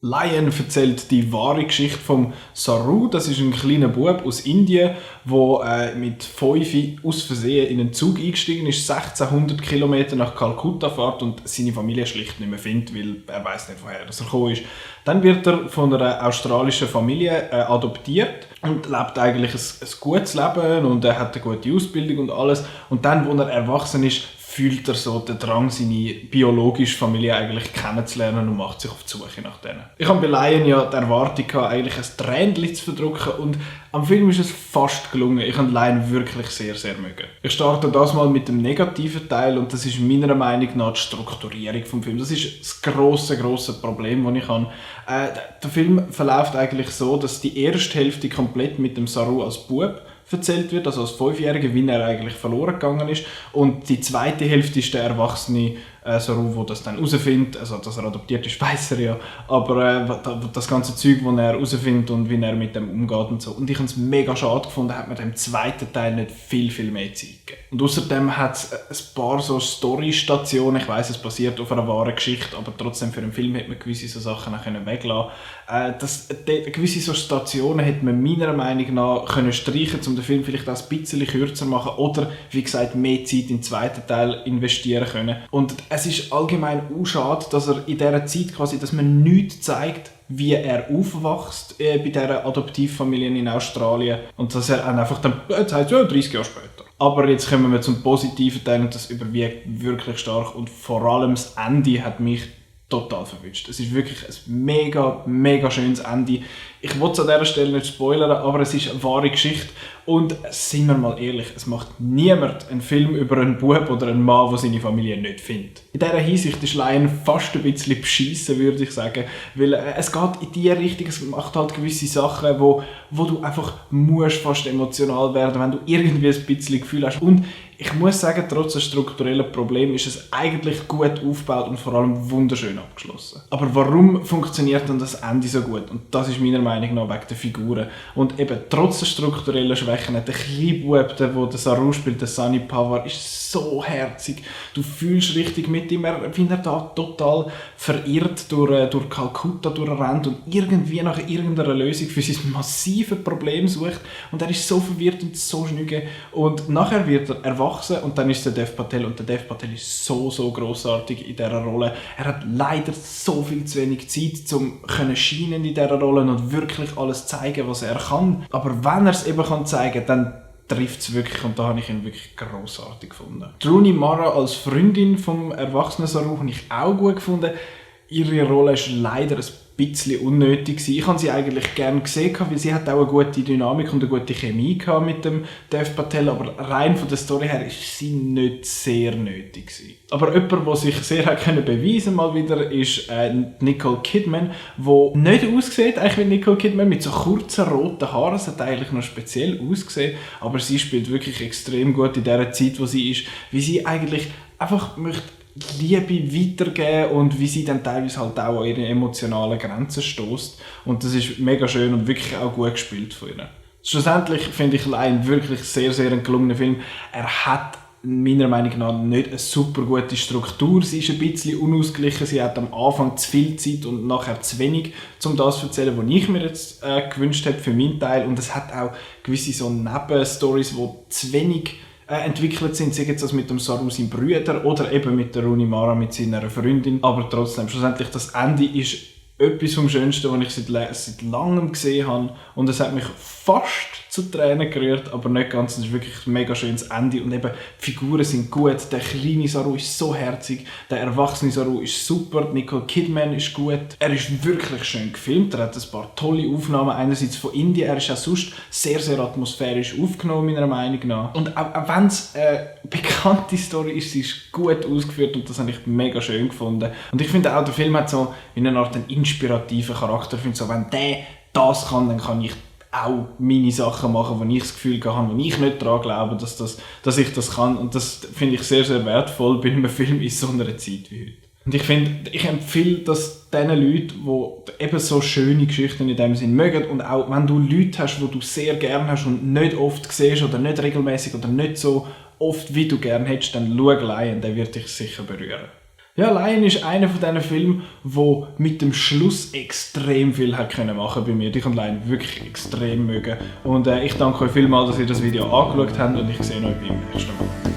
Lion erzählt die wahre Geschichte von Saru. Das ist ein kleiner Bub aus Indien, der mit 5 aus Versehen in einen Zug eingestiegen ist, 1600 Kilometer nach Kalkutta fährt und seine Familie schlicht nicht mehr findet, weil er weiß nicht, woher er gekommen ist. Dann wird er von einer australischen Familie adoptiert und lebt eigentlich ein gutes Leben und er hat eine gute Ausbildung und alles. Und dann, als er erwachsen ist, fühlt er so den Drang, seine biologische Familie eigentlich kennenzulernen und macht sich auf die Suche nach denen. Ich habe bei Lion ja die Erwartung gehabt, eigentlich ein Tränchen zu verdrücken und am Film ist es fast gelungen. Ich habe Lion wirklich sehr, sehr mögen. Ich starte das mal mit dem negativen Teil und das ist meiner Meinung nach die Strukturierung des Films. Das ist das grosse Problem, das ich habe. Der Film verläuft eigentlich so, dass die erste Hälfte komplett mit dem Saru als Bub erzählt wird, also als 5-Jähriger, wie er eigentlich verloren gegangen ist. Und die zweite Hälfte ist der erwachsene Saru, der das dann herausfindet, also dass er adoptiert ist, weiss er ja, aber das ganze Zeug, das er herausfindet und wie er mit dem umgeht und so. Und ich habe es mega schade gefunden, hat man dem zweiten Teil nicht viel mehr Zeit gegeben. Und außerdem hat es ein paar so Storystationen, ich weiss, es basiert auf einer wahren Geschichte, aber trotzdem für einen Film hätte man gewisse so Sachen auch weglassen können. Gewisse so Stationen hätte man meiner Meinung nach können streichen, um den Film vielleicht auch ein bisschen kürzer machen oder, wie gesagt, mehr Zeit in den zweiten Teil investieren können. Und es ist allgemein auch schade, dass er in dieser Zeit quasi, dass man nichts zeigt, wie er aufwächst bei dieser Adoptivfamilie in Australien und dass er einfach dann, jetzt heisst es 30 Jahre später. Aber jetzt kommen wir zum positiven Teil und das überwiegt wirklich stark und vor allem das Ende hat mich total verwünscht. Es ist wirklich ein mega schönes Ende. Ich will es an dieser Stelle nicht spoilern, aber es ist eine wahre Geschichte. Und sind wir mal ehrlich, es macht niemand einen Film über einen Bub oder einen Mann, der seine Familie nicht findet. In dieser Hinsicht ist Lion fast ein bisschen beschissen, würde ich sagen. Weil es geht in die Richtung, es macht halt gewisse Sachen, wo du einfach musst fast emotional werden, wenn du irgendwie ein bisschen Gefühl hast. Und ich muss sagen, trotz des strukturellen Problems ist es eigentlich gut aufgebaut und vor allem wunderschön abgeschlossen. Aber warum funktioniert dann das Ende so gut? Und das ist meiner Meinung nach wegen der Figuren. Und eben trotz der strukturellen Schwächen, der kleine Bub, der Saru spielt, der Sunny Pawar, ist so herzig. Du fühlst richtig mit ihm, wie er da total verirrt durch Kalkutta durchrennt und irgendwie nach irgendeiner Lösung für sein massives Problem sucht. Und er ist so verwirrt und so schnüge. Und nachher wird er erwachsen und dann ist der Dev Patel. Und der Dev Patel ist so grossartig in dieser Rolle. Er hat leider so viel zu wenig Zeit, um scheinen in dieser Rolle und wirklich alles zeigen, was er kann. Aber wenn er es eben zeigen kann, dann trifft es wirklich und da habe ich ihn wirklich grossartig gefunden. Rooney Mara als Freundin vom erwachsenen Saru habe ich auch gut gefunden. Ihre Rolle ist leider ein bisschen unnötig gewesen. Ich habe sie eigentlich gerne gesehen, weil sie hat auch eine gute Dynamik und eine gute Chemie mit dem Dev Patel, aber rein von der Story her ist sie nicht sehr nötig gewesen. Aber jemand, der sich sehr hat beweisen mal wieder, ist Nicole Kidman, die nicht aussieht eigentlich wie Nicole Kidman, mit so kurzen roten Haaren. Es hat eigentlich noch speziell ausgesehen, aber sie spielt wirklich extrem gut in der Zeit, wo sie ist, wie sie eigentlich einfach möchte Liebe weitergeben und wie sie dann teilweise halt auch an ihre emotionalen Grenzen stößt. Und das ist mega schön und wirklich auch gut gespielt von ihr. Schlussendlich finde ich Lion wirklich sehr ein gelungener Film. Er hat meiner Meinung nach nicht eine super gute Struktur. Sie ist ein bisschen unausgeglichen. Sie hat am Anfang zu viel Zeit und nachher zu wenig, um das zu erzählen, was ich mir jetzt gewünscht habe für meinen Teil. Und es hat auch gewisse so Nebenstories, die zu wenig entwickelt sind, sei jetzt das mit dem Saru, seinem Brüder oder eben mit der Rooney Mara, mit seiner Freundin. Aber trotzdem, schlussendlich, das Ende ist etwas vom Schönsten, was ich seit langem gesehen habe. Und es hat mich fast zu Tränen gerührt, aber nicht ganz. Es ist wirklich ein mega schönes Ende. Und eben, die Figuren sind gut. Der kleine Saru ist so herzig. Der erwachsene Saru ist super. Nicole Kidman ist gut. Er ist wirklich schön gefilmt. Er hat ein paar tolle Aufnahmen. Einerseits von Indien. Er ist auch sonst sehr atmosphärisch aufgenommen, meiner Meinung nach. Und auch wenn es eine bekannte Story ist, sie ist gut ausgeführt und das habe ich mega schön gefunden. Und ich finde auch, der Film hat so in einer Art einen inspirativen Charakter. Ich finde so, wenn der das kann, dann kann ich auch meine Sachen machen, wo ich das Gefühl habe, wo ich nicht daran glaube, dass ich das kann. Und das finde ich sehr wertvoll bei einem Film in so einer Zeit wie heute. Und ich finde, ich empfehle das den Leuten, die eben so schöne Geschichten in dem Sinn mögen und auch wenn du Leute hast, die du sehr gerne hast und nicht oft siehst oder nicht regelmäßig oder nicht so oft wie du gerne hättest, dann schau Lion, der wird dich sicher berühren. Ja, Lion ist einer von diesen Filmen, der mit dem Schluss extrem viel hat können machen bei mir. Ich kann Lion wirklich extrem mögen. Und ich danke euch vielmals, dass ihr das Video angeschaut habt und ich sehe euch beim nächsten Mal.